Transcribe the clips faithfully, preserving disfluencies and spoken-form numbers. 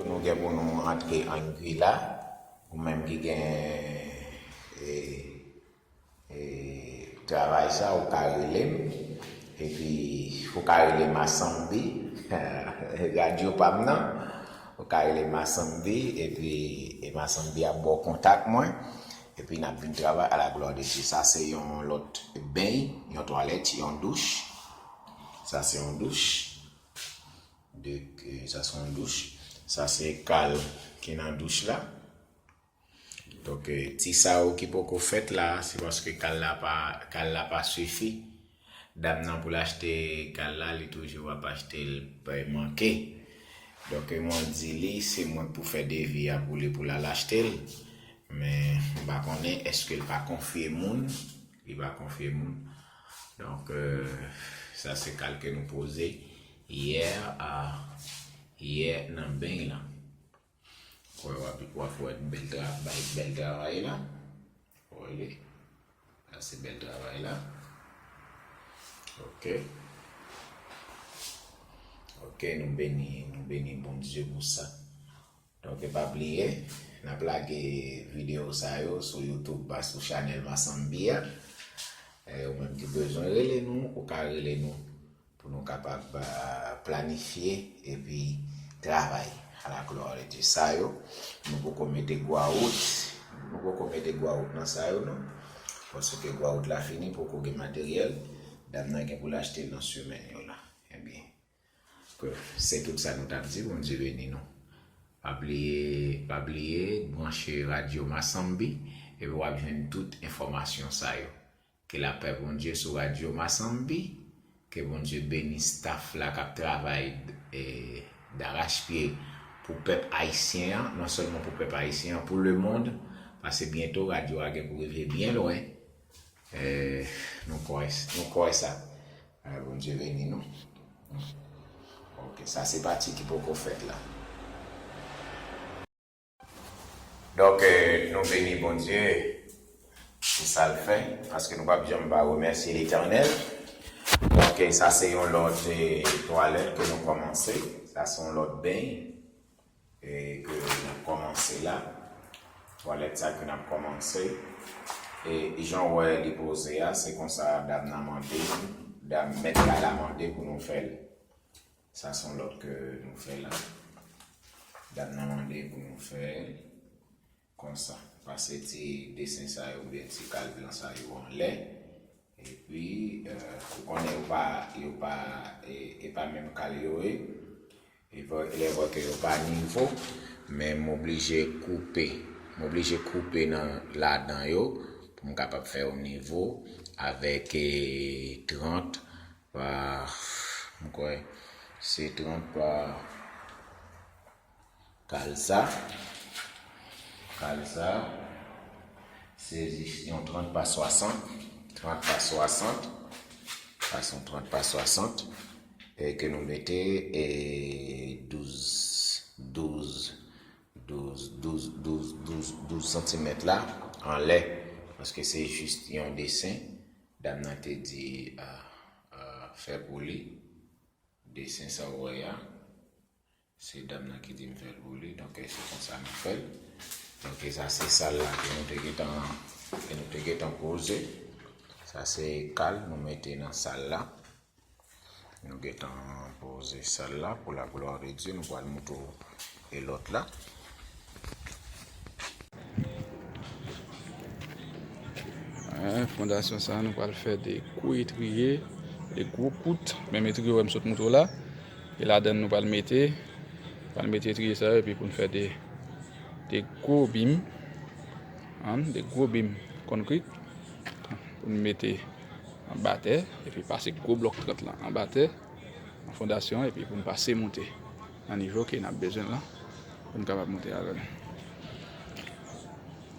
Nou gen pou nou antre Anguilla. Ou menm ki gen e, e, travay sa, ou ka rele m. Epi ou ka rele Masambi, radyo pa m nan. Ou ka rele Masambi, epi e Masambi ap ba w kontak mwen. Epi n ap vin travay à la gloire de Dieu. Sa se yon lòt beny, yon twalèt, yon douch. Sa se yon douch. De, e, sa se yon douch. Sa se kal ki nan douch la. Donk, e, ti sa yo ki poko fèt la, se paske kal la pa, kal la pa sifi. Dam nan pou l achte kal la, li toujou ap achte l pa manke. Donk, e, mwen di li, se mwen k pou fè devi a pou li pou l al achte l. Men, m pa konnen èske l pa konfye moun. Li pa konfye moun. Donk, e, sa se kal ke nou poze yè, a, yè nan beny lan. Kwè w ap, w ap wè bèl tra-, bay bèl travay la. Wè li. Sa se bèl travay la. Ok. Ok, nou beni, nou beni Bondye pou sa. Donk, e pa bliye, n ap lage videyo sa yo sou YouTube, pa sou chanèl Masambi a. E, ou menm ki bezwen rele nou, ou ka rele nou pou nou kapab, a, planifye epi travay à la gloire de Dieu. Sa yo, nou poko mete gwa wout, nou poko mete gwa wout nan sa yo, non. Paske gwa wout la fini, poko gen materyèl. Dam nan gen pou l achte l nan semèn yo la. Ebyen, ke se tout sa nou t ap di, Bondye beni nou. Pa bliye, pa bliye, branche radyo Masambi, epi w ap jwenn tout enfòmasyon sa yo. Ke lapè Bondye sou radyo Masambi, ke Bondye beni staff la k ap travay, e, darachpye pou pèp ayisyen an, non sèlman pou pèp ayisyen an, pou lemonn, paske byento radyo a gen pou rive byen lwen. E, nou kwè, nou kwè sa. A, Bondye beni nou. Ok, sa se pati ki poko fèt la. Donk, e, nou beni Bondye pou sa l fè, paske nou p ap janm pa remèsye Letènèl. Donk, e, sa se yon lòt, e, twalèt ke nou kòmanse. Sa se yon lòt beny, e, ke n ap kòmanse la. Twalèt sa ke n ap kòmanse. E jan w wè li poze a, se konsa dam nan mande, dam mèt kay la mande pou nou fè l. Sa se yon lòt ke nou fè la. Dam nan mande pou nou fè l konsa. Pase ti desen sa yo oubyen ti kal blan sa yo anlè. Epi, e, ou konnen yo pa, yo pa, e, e pa menm kal yo ye. E vre, lè vre ke yo pa nivo, men m oblije koupe. M oblije koupe nan, ladan yo pou m kapab fè yo nivo avèk, e, trant pa, m kwè, se trant pa kal sa. Kal sa, se jis yon trant pa swasant. Trant pa swasant. Fason trant pa swasant. E ke nou mete, e, douz, douz, douz, douz, douz, douz, douz santimèt la anlè. Paske se jis yon desen. Dam nan te di, a, a, fè pou li. Desen sa w wè a, se dam nan ki di m fè l pou li. Donk, e, se konsa nou fè l. Donk, e, sa se sal la ke nou te gentan, ke nou te gentan poze. Sa se kal nou mete nan sal la. Nou gentan poze sal la pour la gloire de Dieu. Nou pral montre w e lòt la. Hein, fondasyon sa, nou pral fè de gwo etriye, de gwo pout, menm etriye w wè m sot montre w la. E ladan l nou pral mete, pral mete etriye sa yo, epi pou n fè de, de gwo bim, hein, de gwo bim concrete pou n mete anba tè, epi pase gwo blòk trant lan anba tè, an fondasyon, epi pou n pase monte nan nivo ke n ap bezwen l lan, pou n kapab monte avè l.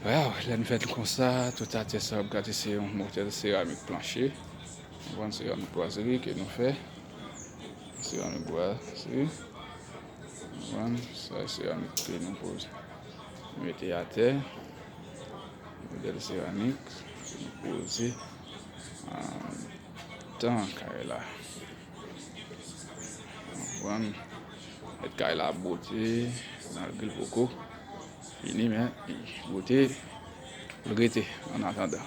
Waw, lè n fè l konsa, tout atè sa w ap gade se yon motèl seramik planche. Yon seramik bwazri ke nou fè. Seramik bwazri. Konprann? Sa se seramik ke nou poze. Nou mete atè. Modèl seramik. Nou poze andedan kay la. Konprann? Kay la bote, malgre l poko fini, men bote, l rete an atandan.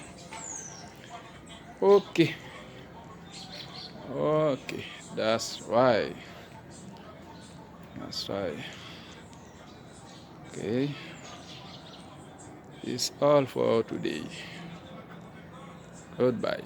Ok. Ok. That's right. That's right. Okay. It's all for today. Goodbye.